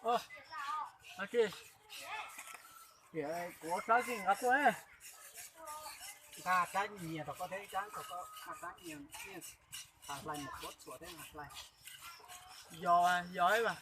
Ua, no tsis, tias kuv sab tsis nqa tuaj, nqa sab nyias rau koj thiab, ib sab rau koj, nqa sab nyias, nyias, nqa hlais mus kuab txhuam thiab nqa hlais. Yog, yog ib vas.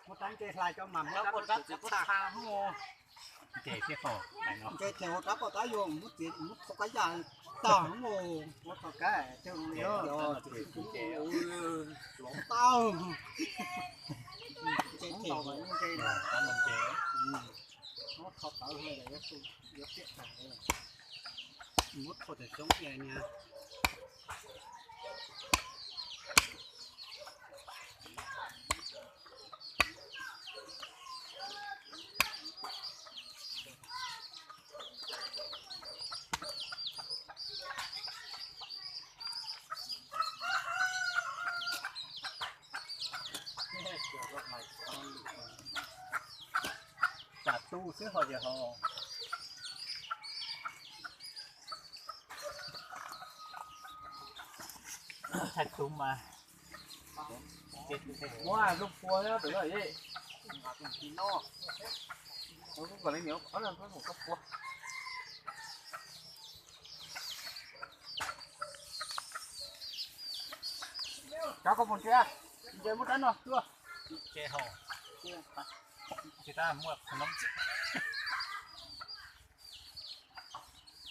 Muab rab ntse hlais cov mas muab rab ntse thiaj qhov. Ntse thiaj ua rab poj rab yog muab txiav muab qhov kab yaj tag mus ua qhov kab cog li. Los tau. Ntse thiaj ntse. Muab qhov tawv yuav tiaj tas. Muab qhov tawv xyoob niag. Tsam tu xwb ho yog ho. Thaij tus mas. Muab lub pua na, tus no ye. Kom leej niam ob leeg koj pua. Rov koj mus ntsia, ntsia muab rab no tuaj. Ntsia hauv. Ntsia tab muaj qhov no.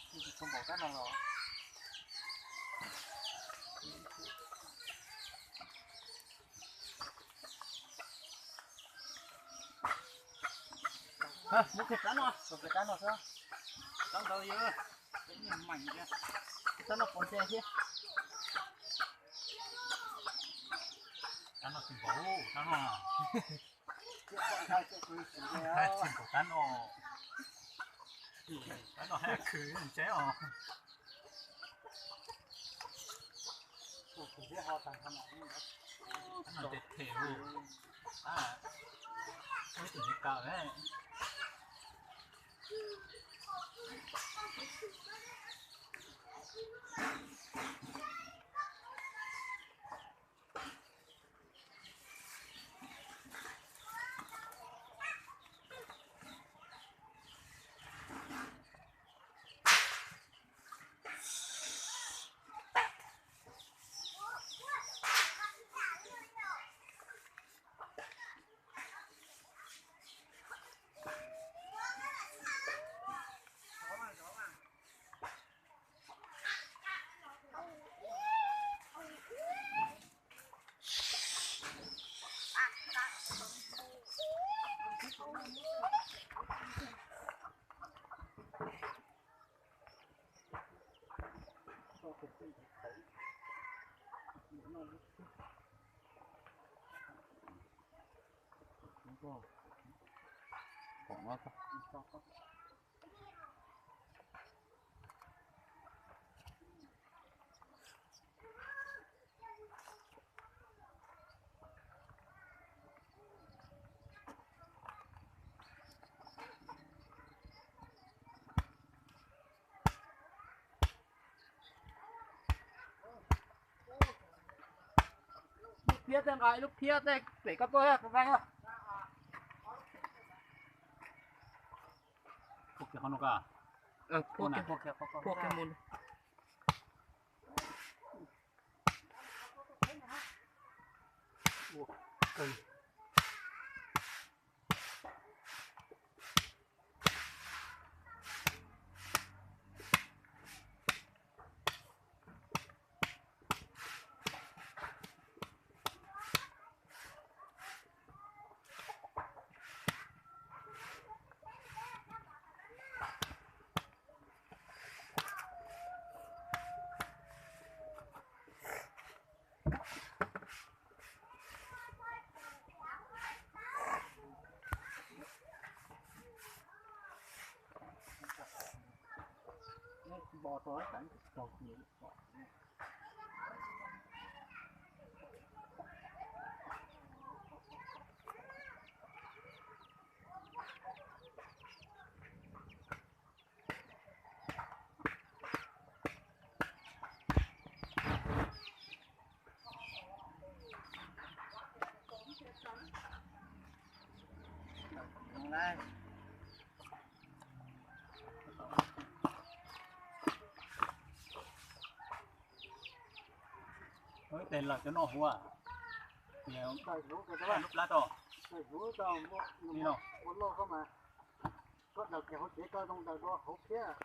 Tsis tshua npaum rab no los. Muab kiag rab no, kiag rab no xwb. Rab ntawd yog, rab no pov ntse thiab. Rab no tsis npaum, rab no. Tsis npaum rab no. Rab no haj khwv ntse os. Rab no tes them lawm. Ib tug me kaw lawm. Lub phiab tej nqa ib lub phiab tej pem koj tuaj, kuv veej. Puag kiag qhov no ka. Puag kiag mus. Tes lawm cov no huv, lub plab tod. Koj daws kiag hauv tsev, koj zoo daws dua hauv thiab.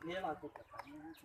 Hnub no tus cov pais yeej